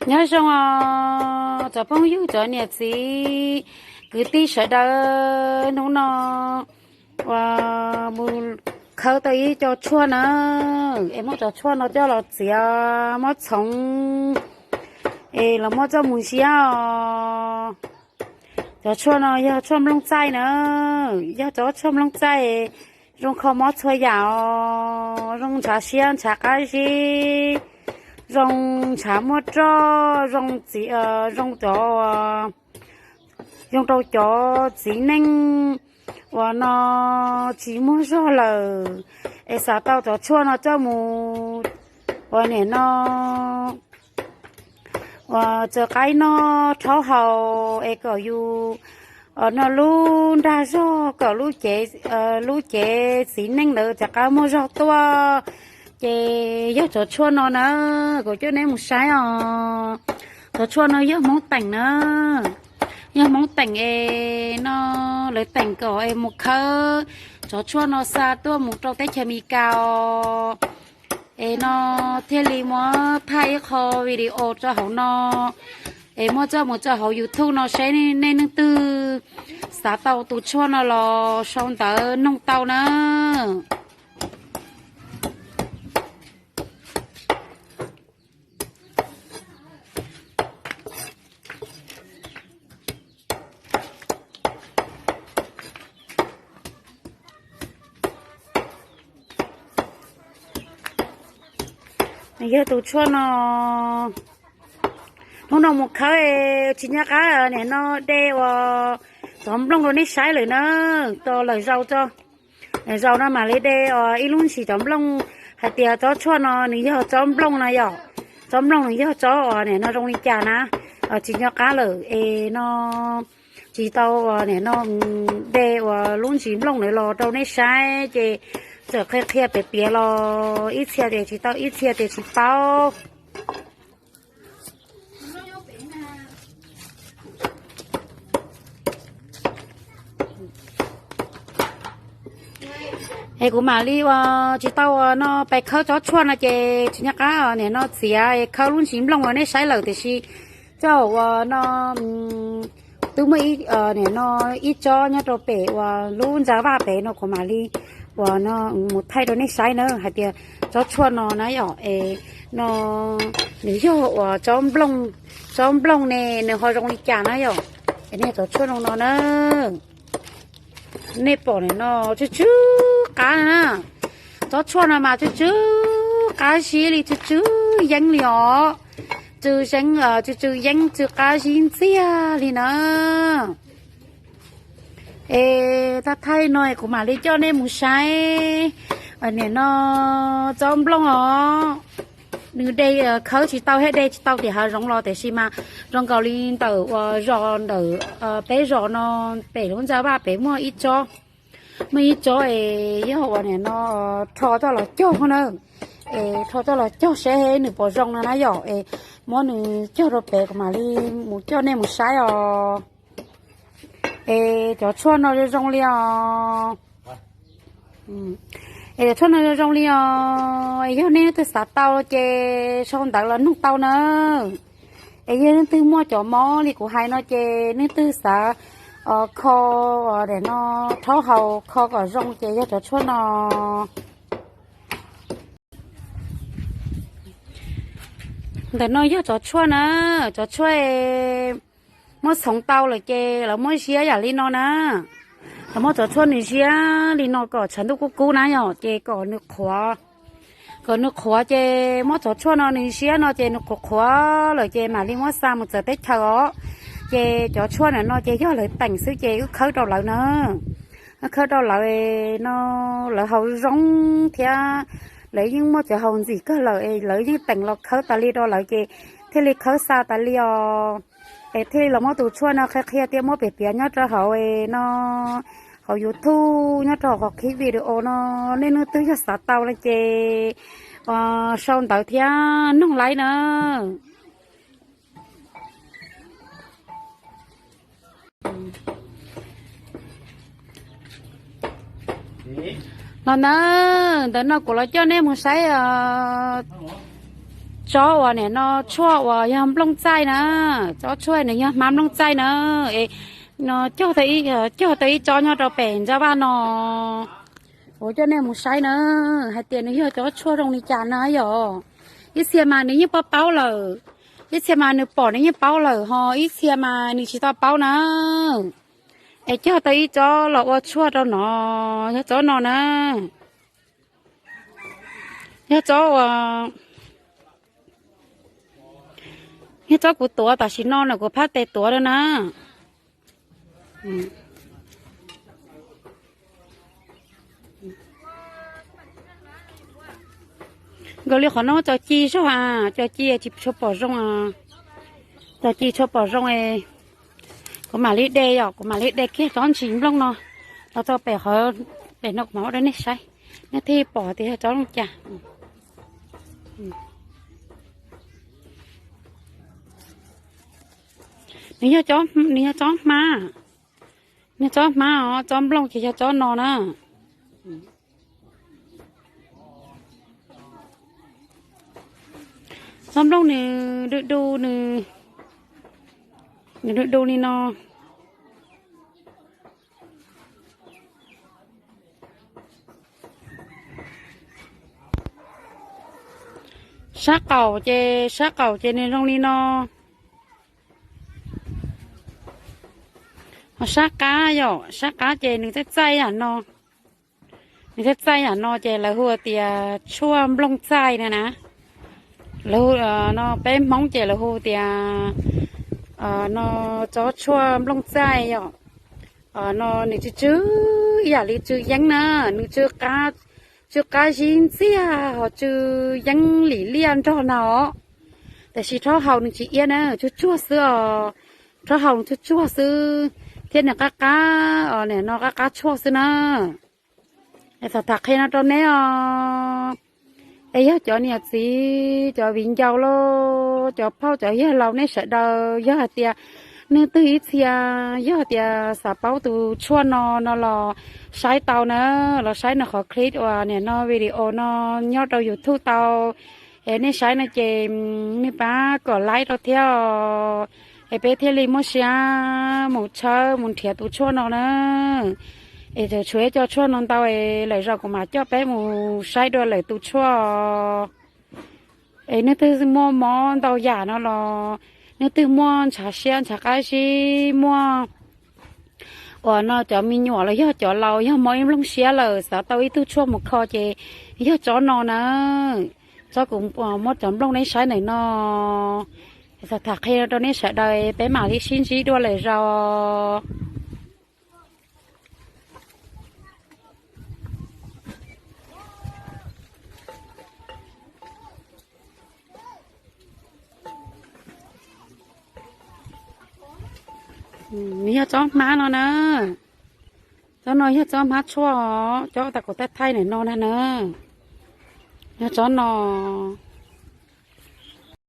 Nyob zoo os cov phooj ywg, cov niam txiv, kwv tij sawv daws, hnub no uas mus khawb tau ib co tshuaj na, es muab cov tshuaj no coj los txiav muab txhoov es los muab coj mus ziab os. Cov tshuaj no yog tshuaj nplooj txaij na, yog cov tshuaj nplooj txaij zoo kho mob txhua yam os, zoo ntshav siab ntshav qab zib, zoo ntshav muaj roj, zoo txiv, zoo cov, zoo rau cov txiv neej uas no tsis muaj zog lawm, es xav tau cov tshuaj no coj mus uas nim no uas txaws qaib noj rhaub haus es kom yus no lub nrag zog kom lub cev, lub cev txiv neej ntawd rov qab muaj zog tuaj. Ces yog cov tshuaj no na, kuv coj neb mus saib os. Cov tshuaj no yog Hmoob teem na, yog Hmoob teem es no lawv teem kom es mus khawb cov tshuaj no xa tuaj mus rau teb chaws Amelikas os. Es no thiaj li muab thaij ib qho video rau hauv no, es muab coj mus rau hauv YouTube no seb nej leej twg xav tau tus tshuaj no los sau ntawv noog tau na. Yog tus tshuaj no, hnub no mus khawb tsis nco qab nim no de uas cov nplooj rau nej saib lawm na, tos lawm zaus tso. Zaus no mam li de ib lub ntsis cov nplooj, hais tias tsob tshuaj no nws yog tsob nplooj no yom. Tsob nplooj nws yog tsob uas nim no zoo li cas na, tsis nco qab lawm es no tsis tau uas nim no de uas lub ntsis nplooj ntawd los rau nej saib ces txawm qhia qhia piav piav los ib txhia tias tsis tau ib txhia tias tsis paub. Es kuv mam li uas tsis tau uas no pais khawb tsob tshuaj no ces tsis nco qab nim no txiav es khawb lub ntsis nplooj uas nej saib lawm tiam sis coj uas no twb muaj ib, nim no ib tsob nyob rau pem uas lub ntxa vaj pem no kuv mam li uas no mus thaij rau nej saib na hais tias tsob tshuaj no na yom es no nws yog uas tsob nplooj, tsob nplooj ne nws ho zoo li cas na yom. Es nej cov tshuaj no no na, nej pom nim no tsw tsw qab na, tsob tshuaj no mas tsw tsw qab zib li tsw tsw yeeb li os, tsw yeeb, tsw tsw yeeb tsw qab zib ntxiag li na. Es thaij thaij no kuv mam li coj nej mus saib nim no tsob nplooj os. Nws de khawb tsis tau thiab de tsis tau tim hav zoov los tiam sis mas zoo nkaus li ntawm uas zos ntawm peb zos no pem lub ntxa vaj pem muaj ib tsob, muaj ib tsob es yog uas nim no rho coj los cog na, es rho coj los cog seb nws puas zoo no na yom es muab nws cog rau pem kuv mam li mus coj nej mus saib os. Es cov tshuaj no zoo zoo li os. Es cov tshuaj no zoo zoo li os, es yog nej leej twg xav tau ces sau ntawv los nug tau na. Es yog leej twg muaj cov mob li kuv hais no ces leej twg xav kho, nim no rhaub haus kho kom zoo ces yog cov tshuaj no. Ntawm no yog cov tshuaj na, cov tshuaj muab txhoov tau lawm ces lawv muab ziab yam li no na. Lawv muab cov tshuaj nws ziab li no kom tshav ntuj kub kub na yom ces kom nws qhuav, kom nws qhuav ces muab cov tshuaj no nws ziab no ces nws qhuav qhuav lawm ces mam li muab xa mus txawv teb chaws os. Ces cov tshuaj ntawm no ces yog lawv teem xwb ces wb khawb rau lawv na. Wb khawb rau lawv no, lawv haus zoo thiab lawv yeej muaj cov haus ntxim kawg lawm es lawv yeej teem los khawb tas li rau lawv ces thiaj li khawb xa tas li os. Es thiaj li los muab tus tshuaj no qhia qhia thiab muab piav piav nyob rau hauv no, hauv YouTube nyob rau hauv qhov clip video no. Nej leej twg yog xav tau no ces sau ntawv thiab noog laib na. Los ntawd, ntawm no kuv los coj nej mus saib os. Tsob uas nim no tshuaj uas yog nplooj txaij na, tsob tshuaj nws yog hmab nplooj txaij na. Es no cog tau ib, cog tau ib tsob nyob rau pem ntsa vaj no. Kuv coj nej mus saib na, hais tias nws yog cov tshuaj zoo li cas na yom. Ib txhia mas nws yeej paub paub lawm, ib txhia mas nws pom nws yeej paub lawm, ho ib txhia mas nws tsis tau paub na. Es cog tau ib tsob los ua tshuaj rau no, yog tsob no na. Yog tsob uas, yog tsob kuv tuav tam sim no na, kuv phab tes tuav rau na. Nkaus li qhov no cov ci zog a, cov ci tsis tshua pom zoo, cov ci tshua pom zoo. Kuv mam li de yom, kuv mam li de kiag tsob ntsis nplooj no los txog pem qhov, pem no kuv mam ua rau nej saib, nej thiaj pom tias yog tsob zoo cas. Nws yog, nws yog tsob hmab, nws tsob hmab os, tsob nplooj ces yog tsob no na. Tsob nplooj nws du du, nws, nws du du li no. Sab qaum ces, sab qaum ces nws zoo li no. Ho sab qab yom, sab qab ces nws txaij txaij yam no. Nws txaij txaij yam no ces lawv hu tias tshuaj nplooj txaij na na. Lawv hu, no peb Hmoob ces lawv hu tias no tsob tshuaj nplooj txaij yom. No nws tsw tsw ib yam li tsw yeeb na, nws tsw qab, tsw qab zib ntxiag ho tsw yeeb lim liaj nrog na os. Tiam sis rhaub haus nws tsis iab na, tsuag tsuag xwb os. Rhaub haus nws tsuag tsuag xwb, thiab nws qab qab, nim no qab qab tshuaj xwb na. Es tham tham qhia no rau neb os. Es yog cov niam txiv, cov viv ncaus los cov phauj cov yawg laus nej sawv daws, yog hais tias neeg twg ib txhia, yog hais tias xav paub tus tshuaj no no los saib tau na, los saib nws qhov clip uas nim no video no nyob rau YouTube tau. Es nej saib no ces nej pab kom like rau thiab os, es peb thiaj li muaj siab mus tshawb mus nrhiav tus tshuaj no na. Es tseem tshuav ib co tshuaj no ntau es lwm zaus kuv mam coj peb mus saib dua lwm tus tshuaj. Es neeg twg muaj mob ntau yam no los, neeg twg muaj ntshav siab ntshav qab zib, muaj uas no cov me nyuam los yog cov laus yog mob ib nplooj siab lawm xav tau ib tug tshuaj mus kho ces yog tsob no na. Tsob kuv muab cov nplooj nej saib ntawm no, tham tham qhia rau nej sawv daws, peb mam li sib ntsib dua lwm zaus. Nws yog tsob hmab no na. Tsob no yog tsob hmab tshuaj os, cov uas kuv thaij thaij ntawm no na na. Yog tsob no.